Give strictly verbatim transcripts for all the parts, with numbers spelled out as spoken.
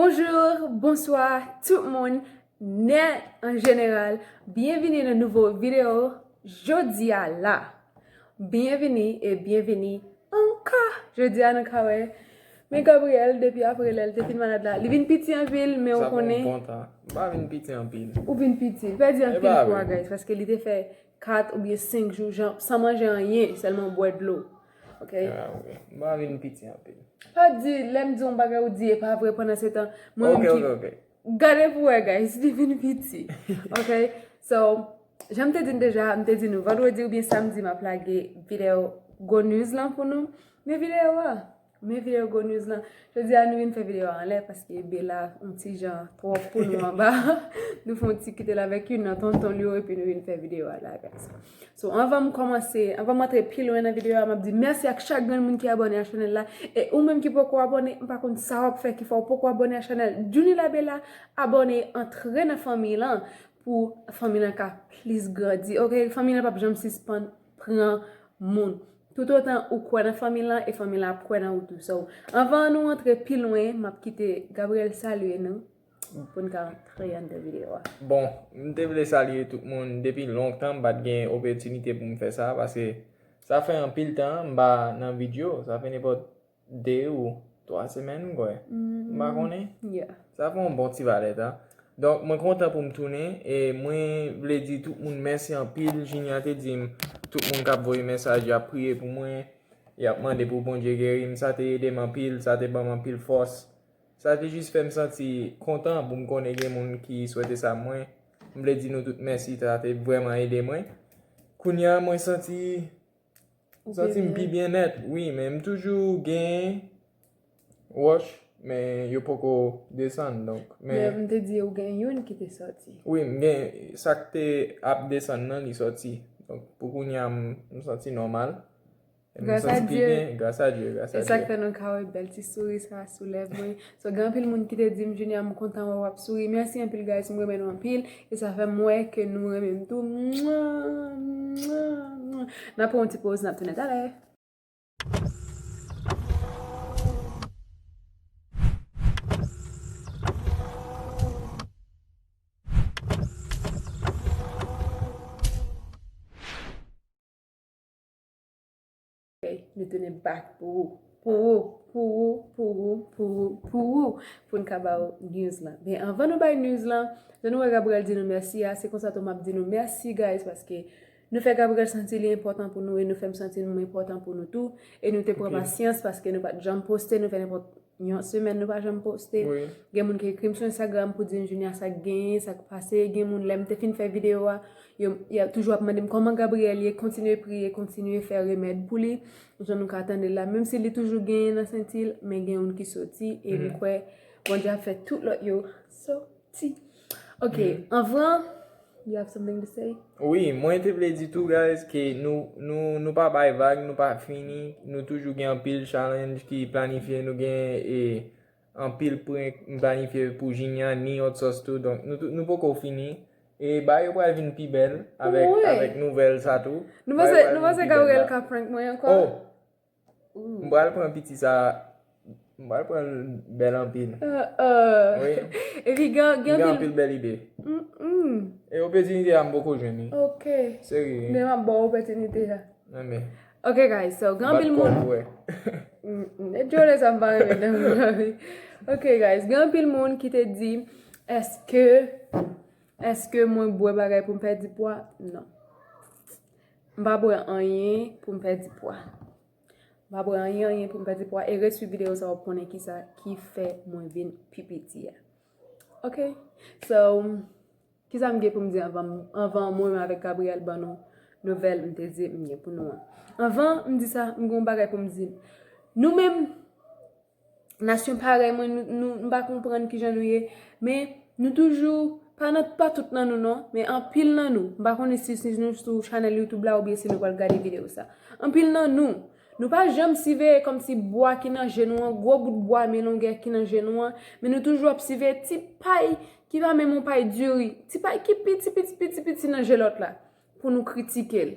Bonjou, bonswa tout moun, nèt an jeneral. Byenvini nan nouvo videyo jodi a la. Byenvini e byenvini ankò. Jodi a nou ka wè men Gabriel depi apre lè l te fin malad la. Li vin piti anpil, men ou konnen. Sa fè yon bon tan. M pa vin piti anpil. Ou vin piti. Pèdi anpil pwa, guys, paske li te fè kat oubyen senk jou jan, san manje anyen, sèlman bwè dlo. Ok? Ah, ok. M pa vin piti anpil. Pa di, lè m di yon bagay ou di e pa vre pandan se tan. Mwen menm ki. Ok, ok, ok. Gade pou wè, guys, li vin piti. Ok? So, jan m te di n deja, m te di nou, vandredi oubyen samdi, m ap lage videyo gwo news lan pou nou. Men videyo a, men videyo gwo news lan. Jodi a, nou vin fè videyo a anlè, paske Bella, yon ti jan, twòp pou nou anba. Nou fè yon ti kite l avèk youn nan tonton li yo, epi nou vin fè videyo a la, guys. So, anvan m kòmanse, anvan m antre pi lwen nan videyo a, m ap di mèsi ak chak grenn moun ki abòne a chanèl la. E ou menm ki poko abòne, m pa konn sa w ap fè ki fè w poko abòne a chanèl Junie Labella. Abòne, antre nan fanmi lan pou fanmi lan ka plis grandi. Ok, fanmi lan p ap janm sispann pran moun. Toutotan ou kwè nan fanmi lan, e fanmi lan ap kwè nan ou tou. So, anvan nou antre pi lwen, m ap kite Gabriel salye nou pou n ka antre anndan videyo a. Bon, m te vle salye tout moun. Depi lontan, m pa t gen opòtinite pou m fè sa, paske sa fè anpil tan m pa nan videyo. Sa fè nenpòt de ou twa semèn, m kwè. M pa konnen. Yeah. Sa fè yon bon ti valè tan. Donk, mwen kontan pou m tounen, e mwen vle di tout moun mèsi anpil. Junior te di m, tout moun k ap voye mesaj, y ap priye pou mwen, y ap mande pou Bondye geri m. Sa te ede m anpil, sa te ban m anpil fòs. Sa te jis fè m santi kontan pou m konnen gen moun ki swete sa mwen. M vle di nou tout mèsi, sa te vrèman ede mwen. Kounye a, mwen santi, m santi m pi byen nèt, wi, men m toujou gen wòch, men yo poko desann, donk, men. Men m te di ou gen youn ki te sòti. Wi, m gen sa k te ap desann nan, li sòti. Donk, pou kounye a, m, m santi nòmal. Gras a Dye. Gras a Dye, gras a Dye. E sa k fè nou ka wè bèl ti souri sa sou lèv mwen. So, gen anpil moun ki te di m, Junior, m kontan wè w ap souri. Mèsi anpil, guys, m renmen nou anpil. E sa fè m wè ke nou renmen m tou. Mwa, mwa, mwa. N ap pran yon ti poz, n ap tounen talè. Ok, nou tounen back pou ou. Pou ou, pou ou, pou ou, pou ou, pou ou, pou n ka ba ou news lan. Men anvan nou bay news lan, jan nou wè Gabriel di nou mèsi a, se konsa tou m ap di nou mèsi, guys, paske nou fè Gabriel santi li enpòtan pou nou e nou fè m santi nou enpòtan pou nou tou. E nou te pran pasyans paske nou pa t janm poste, nou fè nenpòt yon semèn nou pa janm poste. Wi. Gen moun ki ekri m sou Instagram pou di m, Junior, sa k genyen, sa k pase. Gen moun, lè m te fin fè videyo a, yo, y ap toujou ap mande m kòman Gabriel ye, kontinye priye, kontinye fè remèd pou li. Jan nou ka tande l la, menm si li toujou genyen nan senti l, men gen youn ki soti, e m kwè Bondye ap fè tout lòt yo soti. Ok, anvan, you have something to say? Wi, mwen te vle di tou, guys, ke nou, nou, nou pa bay vag, nou pa fini, nou toujou gen anpil challenge ki planifye, nou gen, e, anpil prank planifye pou Junior, ni Hot Sauce tou, donk nou, tou- nou poko fini. E bagay yo pral vin pi bèl avèk, avèk nouvèl sa tou. Nou panse, nou panse Gabriel ka prank mwen ankò? Oh! M pral pran piti sa, m pral pran l bèl anpil. Wi. Epi gen, gen anpil bèl ide. E opòtinite a m poko jwenn li. Ok. Serye. Men m ap ba w opòtinite a. Ok, guys, so, gen anpil moun. E djole sa m pa renmen nan. Ok, guys, gen anpil moun ki te di, èske, èske mwen bwè bagay pou m pèdi pwa? Non. M pa bwè anyen pou m pèdi pwa. M pa bwè anyen, anyen pou m pèdi pwa. E ret swiv videyo sa w ap konnen kisa ki fè mwen vin pi piti a. Ok? So, kisa m gen pou m di anvan, anvan mwen menm avèk Gabriel ban nou nouvèl m te di m gen pou nou an? Anvan m di sa, m gen yon bagay pou m di. Nou menm, nasyon parèy mwen, nou, nou, m pa konprann kijan nou ye, men nou toujou, pa nan, pa tout nan nou non, men anpil nan nou, m pa konnen si, si nou sou chanèl YouTube la oubyen si nou pral gade videyo sa. Anpil nan nou, nou pa janm siveye kòmsi bwa ki nan je nou an, gwo bout bwa men longè ki nan je nou an, men nou toujou ap siveye ti pay ki pa menm yon pay diri, ti pay ki piti, piti, piti, piti nan je lòt la, pou nou kritike l.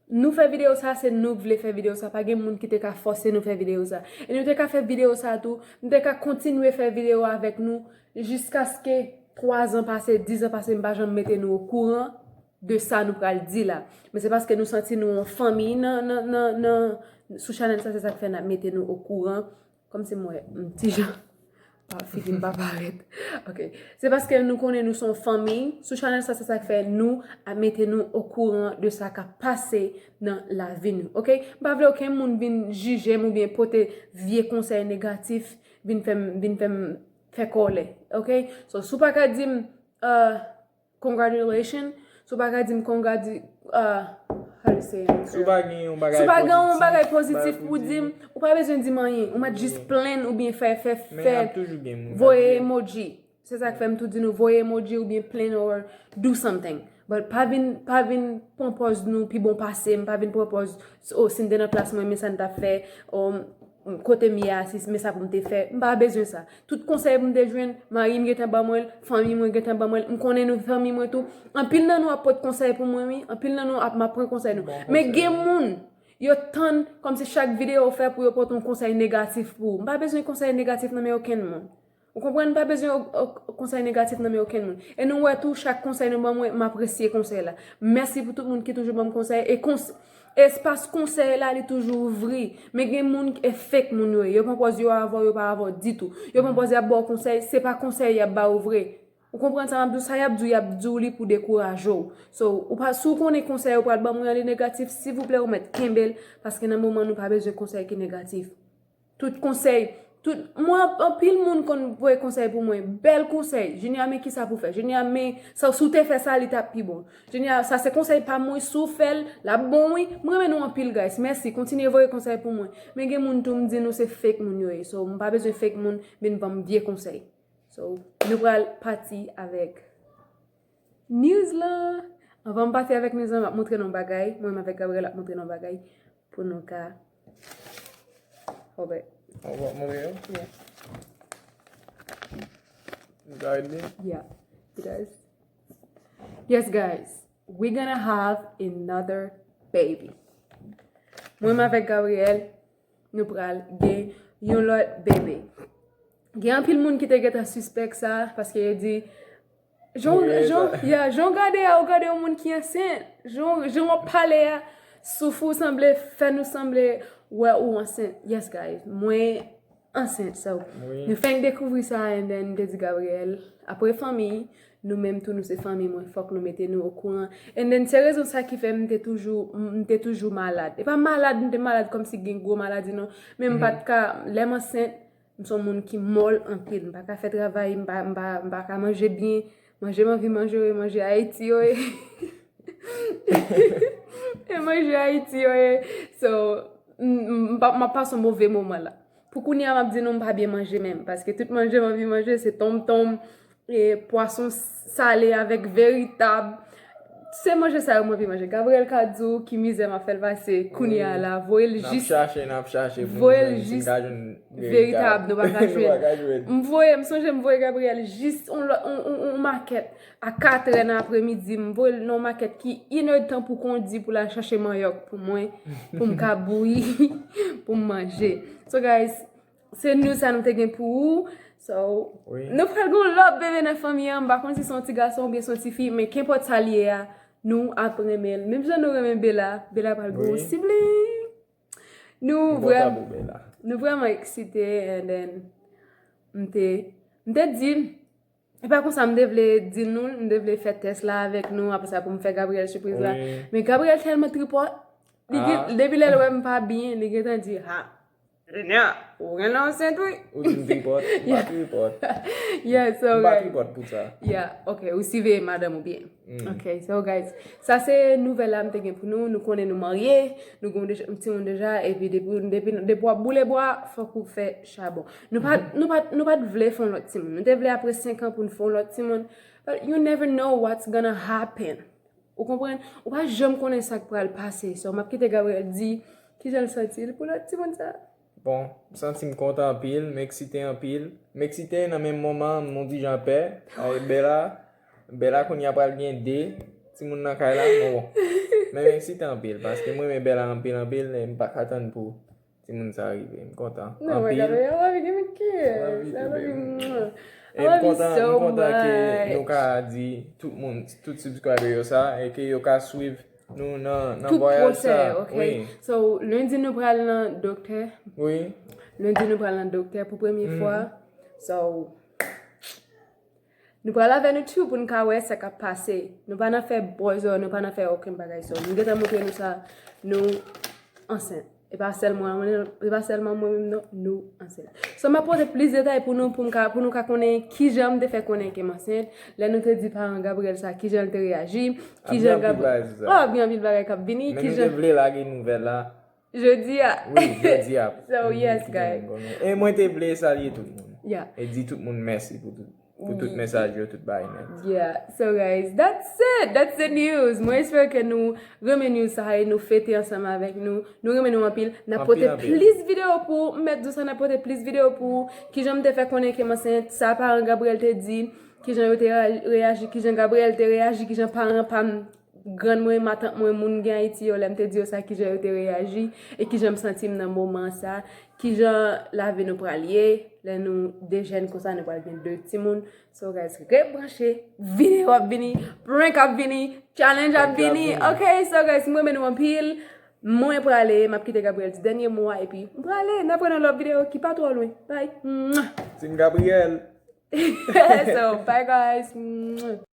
Nou fè videyo sa, se nou k vle fè videyo sa. Pa gen moun ki te ka fòse nou fè videyo sa. E nou te ka fè videyo sa tou. Nou te ka kontinye fè videyo avèk nou jiskaske twa zan pase, diz an pase, m pa janm mete nou okouran de sa nou pral di la. Men se paske nou santi nou yon fanmi nan, nan, nan, nan, sou chanèl sa, se sa k fè n ap mete nou okouran. Kòmsi m wè m ti jan pa figi m pa parèt. Ok. Se paske nou konnen nou se yon fanmi. Sou chanèl sa, se sa k fè nou ap mete nou okouran de sa k ap pase nan lavi nou. Ok? M pa vle okenn moun vin jije m oubyen pote vye konsèy negatif, vin fè m, vin fè m fè kòlè. Ok? So, si w pa ka di m, uh, congratulations, si w pa ka di m congratu-, uh, how to say it? Si w pa gen yon bagay Si w pa gen yon bagay pozitif pou di m, ou pa bezwen di m anyen. Ou mèt jis plenn oubyen fè, fè, Men fè, ap toujou gen moun k ap voye di emoji. Se sa k fè m tou di nou voye emoji oubyen plenn or do something. But pa vin, pa vin pran pòz nou pi bon pase m, pa vin pran pòz, oh, si m te nan plas mwen, men sa m t ap fè, oh, kote m ye a, si, men sa pou m te fè. M pa bezwen sa. Tout konsèy pou m te jwenn, mari m gentan ban mwen l, fanmi mwen gentan ban mwen l, m konnen nou fanmi mwen tou. Anpil nan nou ap pot konsèy pou mwen, wi. Anpil nan nou ap, m ap pran konsèy nou. Men gen moun, yo tann kòmsi chak videyo w fè pou yo pote yon konsèy negatif pou ou. M pa bezwen konsèy negatif nan men okenn moun. Ou konprann? M pa bezwen o-, o-, konsèy negatif nan men okenn moun. E nou wè tou, chak konsèy nou ban mwen, m apresye konsèy la. Mèsi pou tout moun ki toujou ban m konsèy. E kons-, espas konsèy la, li toujou ouvri. Men gen moun, e fake moun yo ye. Yo pran pòz yo avè w, yo pa avè w ditou. Yo pran pòz y ap ba w konsèy, se pa konsèy y ap ba ou vre. Ou konprann sa m ap di w? Sa y ap di w, y ap di w li pou dekouraje w. So, ou pa, si w konnen konsèy ou pral ban mwen an li negatif, silvouplè ou mèt kenbe l, paske nan moman nou pa bezwen konsèy ki negatif. Tout konsèy, tout, mwen, anpil moun konn voye konsèy pou mwen, bèl konsèy. Junior, men kisa pou fè? Junior, men sa, si w te fè sa, li t ap pi bon. Junior, sa se konsèy pa mwen, si w fè l, l ap bon wi. Mwen renmen nou anpil, guys. Mèsi, kontinye voye konsèy pou mwen. Men gen moun tou, m di nou se fake moun yo ye. So, m pa bezwen fake moun vin ban m vye konsèy. So, nou pral pati avèk news lan. Anvan m pati avèk news lan, m ap montre nou yon bagay. Mwen menm avèk Gabriel ap montre nou yon bagay pou nou ka. Oke. Ou va montre yo? Yeah. Gade. Yeah. Yes, guys. We're gonna have another baby. Mwen menm avèk Gabriel, nou pral gen yon lòt bebe. Gen anpil moun ki te gentan sispèk sa, paske yo di, jan, jan, yeah, jan w gade a, ou gade yon moun ki ansent. Jan, jan w ap pale a, souf ou sanble, fè nou sanble wè ou ansent. Yes, guys. Mwen ansent, so. Nou fenk dekouvri sa, and then m te di Gabriel, apre fanmi, nou menm tou nou se fanmi mwen, fòk nou mete nou okouran. And then se rezon sa ki fè m te toujou, m te toujou malad. E pa malad, m te malad kòmsi gen gwo maladi non, men m pa t ka, lè m ansent, m se yon moun ki mòl anpil, m pa ka fè travay, m pa, m pa, m pa ka manje byen, manje m anvi manje yo, e manje Ayiti yo ye. E manje Ayiti yo ye. So, m, m, m pa, m ap pase yon move moman la. Pou kounye a, m ap di nou, m pa byen manje menm, paske tout manje m anvi manje, se tonmtonm, e pwason sale avèk veritab. Se manje sa yo m anvi manje. Gabriel ka di w ki mizè m ap fè l pase kounye a la. Voye l jis, voye l jis veritab, nou pa ka jwenn. M voye, m sonje m voye Gabriel jis yon lòt, yon, yon, yon makèt a katrè nan apremidi, m voye l nan yon makèt ki inèdtan pou kondi pou l al chache manyòk pou mwen, pou m ka bouyi, pou m manje. So, guys, se nou sa nou te gen pou ou. So, nou pral gen yon lòt bebe nan fanmi an. M pa konn si se yon ti gason oubyen se yon ti fi, men kenpòt sa l ye a, nou ap renmen l. Menm jan nou renmen Bella, Bella pral gen yon sibling. Nou vrèman, nou vrèman eksite, and then, m te, m te di, e pa konsa m te vle di nou, m te vle fè tès la avèk nou, apre sa pou m fè Gabriel sipriz la. Men Gabriel tèlman tripòt, li gen, depi lè l wè m pa byen, li gentan di, ha, Junior, ou genlè ansent wi. Ou di m tripòt, m pa tripòt. Yeah, so, m pa tripòt pou sa. Yeah, ok, ou siveye madanm ou byen. Ok, so guys, sa se nouvèl la m te gen pou nou. Nou konnen nou marye, nou gen yon deja, yon timoun deja, epi depi, depi, depi w ap boule bwa, fòk ou fè chabon. Nou pa, nou pa, nou pa t vle fè yon lòt timoun. Nou te vle apre senk an pou n fè yon lòt timoun. But you never know what's gonna happen. Ou konprann? Ou pa janm konnen sa k pral pase. So, m ap kite Gabriel di kijan l santi l pou lòt timoun sa. Bon, m santi m kontan anpil, m eksite anpil. M eksite nan menm moman, m on ti jan pè. Ay, Bella, Bella kounye a pral gen de timoun nan kay la, men bon. Men m eksite anpil, paske m renmen Bella anpil, anpil, e m pa ka tann pou timoun sa rive. M kontan. No, my Anpil. God, I love you. Give me a kiss. Love you I too, love you. baby. Mwah. E I m love you kontan, so m kontan ke much. Nou ka di tout moun, tout subscriber yo sa, e ke yo ka swiv nou nan, nan Tout vwayaj sa. pwosè, ok? Wi, So, lendi nou pral nan doktè. wi. Lendi nou pral nan doktè pou premye Mhm. fwa. So, nou pral avè nou tou pou n ka wè sa k ap pase. Nou pa nan fè buzz, nou pa nan fè okenn bagay. So, nou gentan montre nou sa, nou ansent. E pa sèlman mwen, e pa sèlman mwen menm non, nou ansent. So, m ap pote plis detay pou nou, pou m ka, pou nou ka konnen kijan m te fè konnen ke m ansent. Lè nou te di paran Gabriel sa, kijan l te reyaji, Ap gen kijan anpil Gab- bagay sou sa. Oh, ap gen anpil bagay k ap vini, Men nou te kijan vle lage nouvèl la. Jodi a. Wi, jodi a. So, yes, Ki guys. gen konnen. E mwen te vle salye tout moun. Yeah. E di tout moun mèsi pou tout, pou tout mesaj yo, tout bagay net. Yeah, so guys, that's it. That's the news. Mwen espere ke nou renmen news sa e nou fete ansanm avèk nou. Nou renmen nou anpil. N ap Anpil, pote anpil. plis videyo pou ou. M mèt di sa, n ap pote plis videyo pou ou. Kijan m te fè konnen ke m ansent, sa paran Gabriel te di, kijan yo te reyaji, kijan Gabriel te reyaji, kijan paran pa m, grann mwen, matant mwen, moun gen Ayiti yo, lè m te di yo sa, kijan yo te reyaji, e kijan m santi m nan moman sa, kijan lavi nou pral ye, lè nou de jèn konsa, nou pral gen de timoun. So guys, ret branche, videyo ap vini, prank ap vini, challenge ap Prank ap vini. vini. Ok, so guys, mwen renmen nou anpil. Mwen prale, m ap kite Gabriel di dènye mo a, epi m prale, n ap wè nan lòt videyo ki pa twò lwen. Bye. Mwah. Team Gabriel. So, bye guys. Mwah.